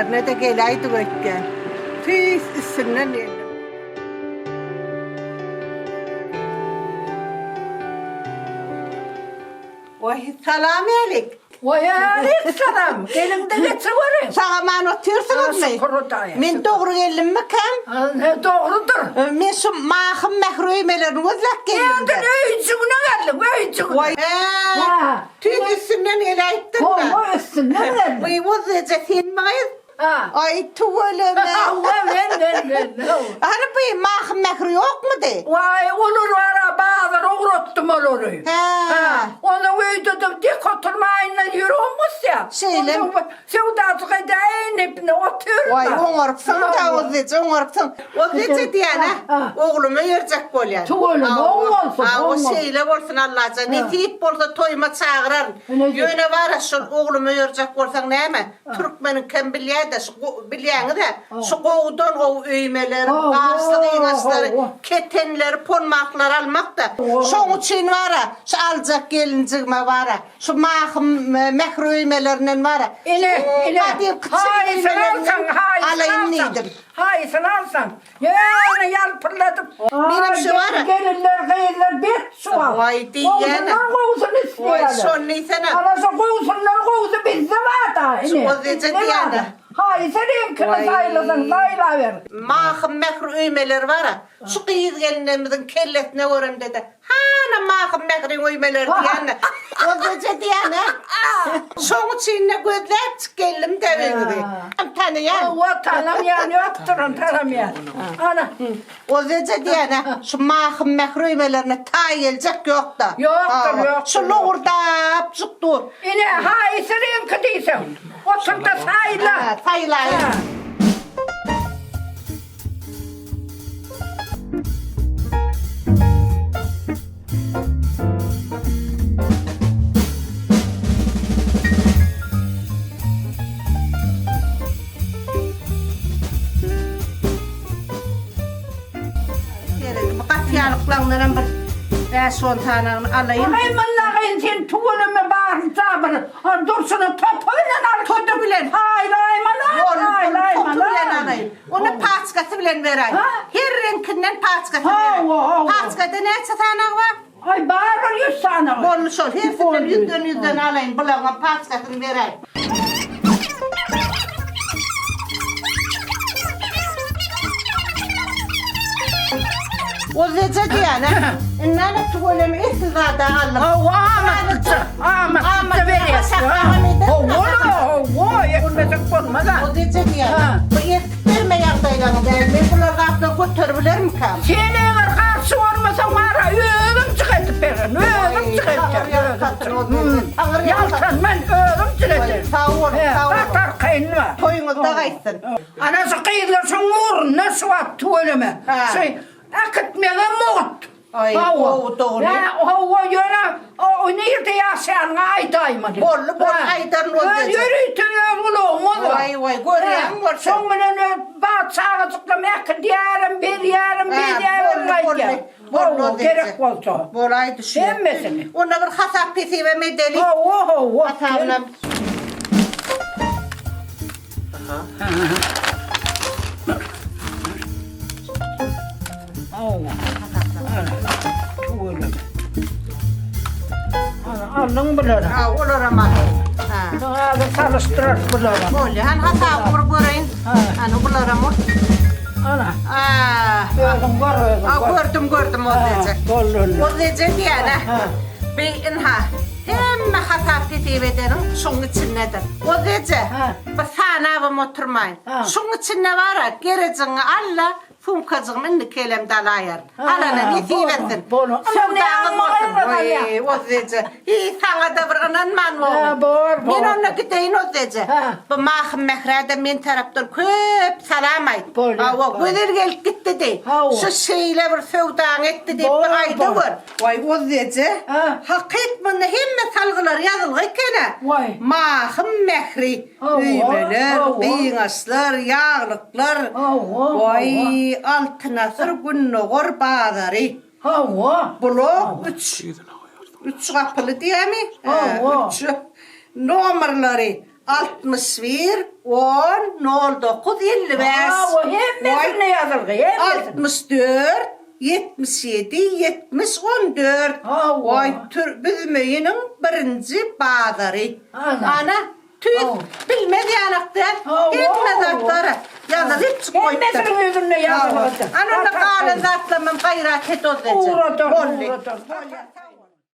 Öýlerine-de geläýdik öýtýän. Tüýs üstünden geldim. Waý, salam älik. Waý, älik salam. Geliň-de geçiweriň. Sag-aman otyrsyňyzmy? Şükür Hudaýa. Men dogry geldimmikäm? He, dogrudyr. Men şu Mahym Mähri öýmelerini gözläp geldim-de. Edil öýjügine geldiň, öýjügine. Waý, hä, tüýs üstünden geläýipdirin-dä. Hawa, üstünden geldiň. Wiý, Wuzzeje, senmi gyz? Ha. Aý, tüweleme. Hawa, men, men, men. Hawa. Hany bu Mahym Mähri ýokmudy? Waý, olar bar-a, bazara ugratdym olary. Hä. Ha, onuň öýde-de dek oturmaýyn-da ýüregim gysýar. Şeýle. Onsoň söwdajyk edäýin diýip, ine, otyryn-da. Waý, oňarypsyň-da, Ozzeje, oňarypsyň. Ozzeje diýýän-ä, oglumy berjek bolýan. Tüweleme, oň bolsun, oň Hawa, bolsun. şeýle bolsun, Allajan, nesip bolsa toýuma çagyraryn. Ýöne bar-a, şol oglumy berjek bolsaň näme, Türkmeniňkem bilýä-de, şu bilýäňiz-ä, şu gowudan gowy öýmeleri, gaşly gyňaçlary, ketenleri, ponmaklary almak-da. Şoň üçin bar-a, şu aljak gelinjigime bar-a, şu Mahym mähir öýmelerinden bar-a, Ine, ine, gadymky çyn haýsyny alsaň, öýmelerinden haýsyny alaýyn alsaň, diýdim. haýsyny alsaň. Ýöne ýalpyrladyp. Menem şu bar. Gelinler, gyzlar bet şu wagt. Waý diýýäne. Gowusyndan gowusyny isleýärler. Waý şony diýsene. Ana şu gowusyndan gowusy bizde bar-da ine. Şu Ozeje diýýäne. Haýsy reňkini saýlasaň saýlaber. Mahym mähir öýmeleri bar-a. Şu gyz-gelinlerimiziň kellesine göremde-de Hana Mahym Mähriň öýmeleri diýýän-de, Ozeje diýýän-ä. Şoň üçin-de gözläpjik geldim-de öýüňizi. Tanaýan. Hawa, tanamaýan ýokdur ony, tanamaýan. Ana. Ozeje diýýän-ä, şu Mahym Mähri öýmelerine taý geljek ýok-da. Ýokdur, ýokdur. Şu lowurdapjyk dur. Ine, haýsy reňki diýseň, otur-da saýla. Saýlaýyn. Gatýalyklaňdanam bir bäş-on sanagyny alaýyn. Aý, munda sen tüweleme barynça bir durşuna topy bilen alyp. Topy bilen. Paýlaýmaly, paýlaýmaly. Topy bilen alaýyn. Ony paçkasy bilen beräý. Her reňkinden paçkasyny beräý. Hawa, hawa. Paçkada näçe sanagy bar? Aý, bar bir ýüz sanagy. Boldy şol. Hersinden ýüzden-ýüzden alaýyn. Bularyňam paçkasyny beräý. Ozeje diýýän-ä. Indi-ä tüweleme esli zad-a aldym. Hawa, amatlyja. Amatlyja berýäs. Hawa-la, hawa, etmesek bolmaz-a. Ozeje diýýän. Bu ertip berme ýagdaýlaryň däl. Men bular zatlary göteribilermikäm? Sen eger garşy bolmasaň bar-a, özüm çyk edip bererin, özüm çyk etjek, özüm çyk. Ýaltanman, özüm çyk ederin. Sag boluň, sag boluň. Gaty arkaýyn bar. Toýuňyzda gaýtsyn. Ana şu gyzlar şoň ugrunda şu wagt tüweleme. Şu äkitmegem mugt. Aý, gowy dogry. Hä, hawa, ýöne o nirde ýaşaýanyňy aýdaýmaly. Boldy, boldy, aýdaryn ol Öz gije. ýörite öz ulagyňyz bar. Waý, waý, görýäň bolsa. Şoň bilen öz bar çagajyklam äkidýärem, berýärem, Hä, berýärem boldy, boldy. gaýdýar. Boldy, Hawa, ol gerek gije. bolsa. Bolaý düşýär. Hemmesini. Onda bir hasap-hesibem edeli. Hawa, hawa. Hasabynam. Aldyň bulary. Ha, olaram aldym. Ha. Häzir salyşdyrarys bulary. Bolýar. Hany hasaby bir göreýin. Hany bularam ur. Ana. Ha. Özüň gör, özüň Ha, gör. gördüm, gördüm Ozeje. Boldy, boldy. Ozeje diýýän-ä. Bi ynha, hemme hasap-hesip edeniň şuň içindedir. Ozeje, bir sanabam oturmaýyn. Şuň içinde bar-a, gerejiňi al-da, Sumkajygym indi kelemde alaýaryn. Alana nesip etsin. Söwdaňyz bolsun. Oý, Ozzeje. Hiý, saňa-da bir ynanman boldy. Men onda gideýin, Ozzeje. Bu Mahym Mährä-de men tarapdan köp salam aýt. Hawa, gözel gelip gitdi diý. Şu şeýle bir söwdaňy etdi diýip bir aýda gör. Waý, Ozzeje, hakyt munda hemme salgylar ýazylgy eken-ä. Mahym Mähri. Öýmeler, gyňaçlar, ýaglyklar. Waý, Altyn asyr Gündogar bazary. Hawa. Blok üç. Üç gapyly diýýämi? Hawa. Üç. Nomerleri. 61 10 09 55. Hawa, hemmesinde ýazylgy, hemmesinde. 64 77 70 14. Hawa. Oý, tür Büzmeýiniň birinji bazary. Ana. Ana, tüýs Hawa. bilmez ýalak däl. Hawa. Hemme zatlara ýazylyp çyk goýupdyr. Hemmesiniň özünde ýazylgydyr. Ana, onda galan zatlarymam gaýrat et ozdeje. Ugradan, Boldy. ugradan.